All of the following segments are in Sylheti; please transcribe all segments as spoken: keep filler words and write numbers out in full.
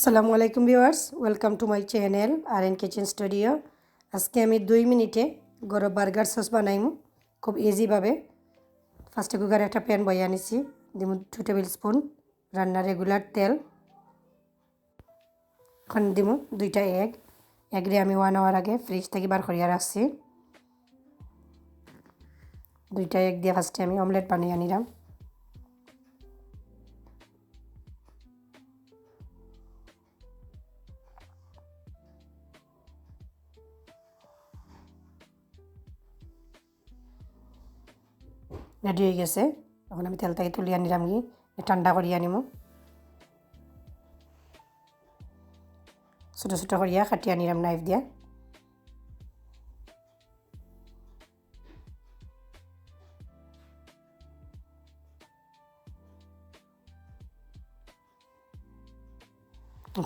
আসসালামু আলাইকুম viewers, welcome to my channel R N kitchen studio. আজকে আমি দুই মিনিটে গরম বার্গার সস বানাইমু খুব ইজিভাবে। ফার্স্টে কুকারে একটা প্যান বইয়া নিছি, দিমু টু টেবিল স্পুন রান্নার রেগুলার তেল। এখন দিমু দুইটা এগ। এগরে আমি ওয়ান আওয়ার আগে ফ্রিজ থাকি বার করিয়া রাখছি। দুইটা এগ দিয়া ফার্স্টে আমি অমলেট বানাইয়া নিলাম। রেডি হয়ে গেছে। এখন আমি তেল থাকি তুলিয়া নিলাম কি, ঠান্ডা করিয়া নিমু। ছোট ছোট করিয়া কাটিয়া নিলাম নাইফ দিয়া।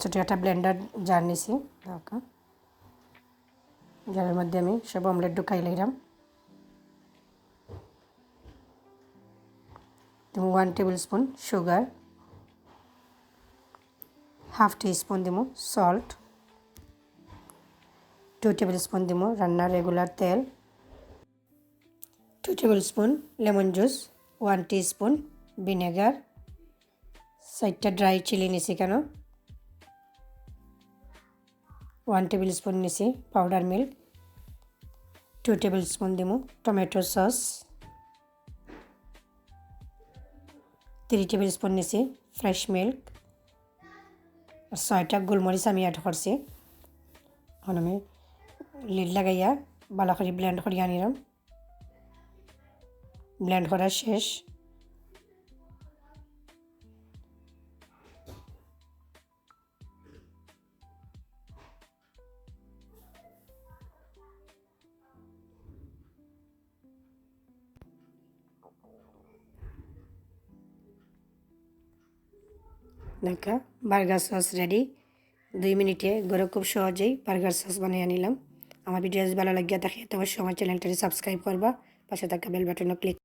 ছোট একটা ব্লেন্ডার জার নিছি। জারের মধ্যে আমি সব অমলেট ঢুকাই লইলাম। দিমু one tablespoon sugar, half teaspoon দিমু সল্ট, টু টেবিল স্পুন দিমু রান্নার রেগুলার তেল, two tablespoon lemon juice, one teaspoon vinegar, চারটা ড্রাই চিলি নিছি কেন, ওয়ান টেবিল স্পুন নিছি powder milk, two tablespoon দিমু tomato sauce, three tablespoon নিছি ফ্রেশ মিল্ক, আর ছয়টা গোলমরিচ আমি অ্যাড করছি। এখন আমি লিড লাগাইয়া ভালো করি ব্লেন্ড করিয়া নিলাম। ব্লেন্ড করা শেষ। দেখা বার্গার সস রেডি। দুই মিনিটে ঘরে খুব সহজেই বার্গার সস বানিয়ে নিলাম। আমার ভিডিও যদি ভালো লাগিয়া থাকে, তো অবশ্যই আমার চ্যানেলটারে সাবস্ক্রাইব করবা, পাশে থাকা বেল বাটনও ক্লিক